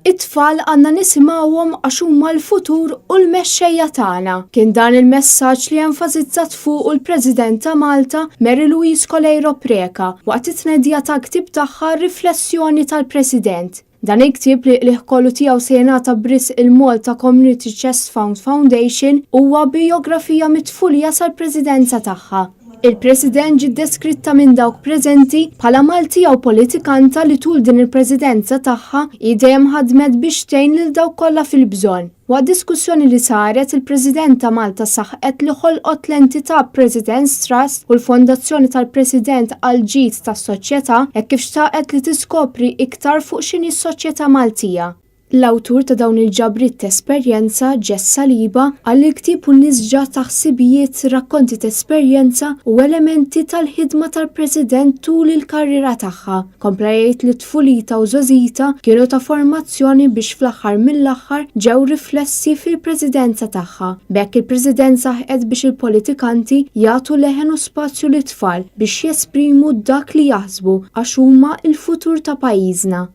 It-tfal għandna nisimgħuhom għax huma l-futur u l-mexxejja tagħna. Kien dan il-messaġġ li enfasizzat fuqu l-President ta' Malta, Mary Louise Coleiro Preca, waqt it-tnedija tal-ktieb tagħha Riflessjoni tal-President. Dan il-ktieb li l-qligħ kollu tiegħu se jingħata b'risq il-Malta Community Chest Fund Foundation huwa bijografija mit-tfulija sal-Presidenza tagħha. Il-President ġiet deskritta minn dawk preżenti bħala Maltija u politikanta li tul din il-Presidenza tagħha hi dejjem ħadmet biex tgħin lil dawk kollha fil-bżonn. Waqt diskussjoni li saret, il-President ta' Malta saħqet li ħolqot l-entità President's Trust u l-Fondazzjoni tal-President għall-ġid tas-soċjetà hekk kif xtaqet li tiskopri iktar fuq x'inhi s-soċjetà Maltija. L-awtur ta' dawn il-ġabriet t'esperjenza, Jess Saliba, qal li l-ktieb hu nisġa ta' ħsibijiet, rakkonti t'esperjenza u elementi tal-ħidma tal-President tul il-karriera tagħha. Kompla jgħid li tfulitha u żgħożitha kienu ta' formazzjoni biex fl-aħħar mill-aħħar ġew riflessi fil-Presidenza tagħha. B'hekk il-President saħqet biex il-politikanti jagħtu leħen u spazju lit-tfal biex jesprimu dak li jaħsbu għax huma l-futur ta' pajjiżna.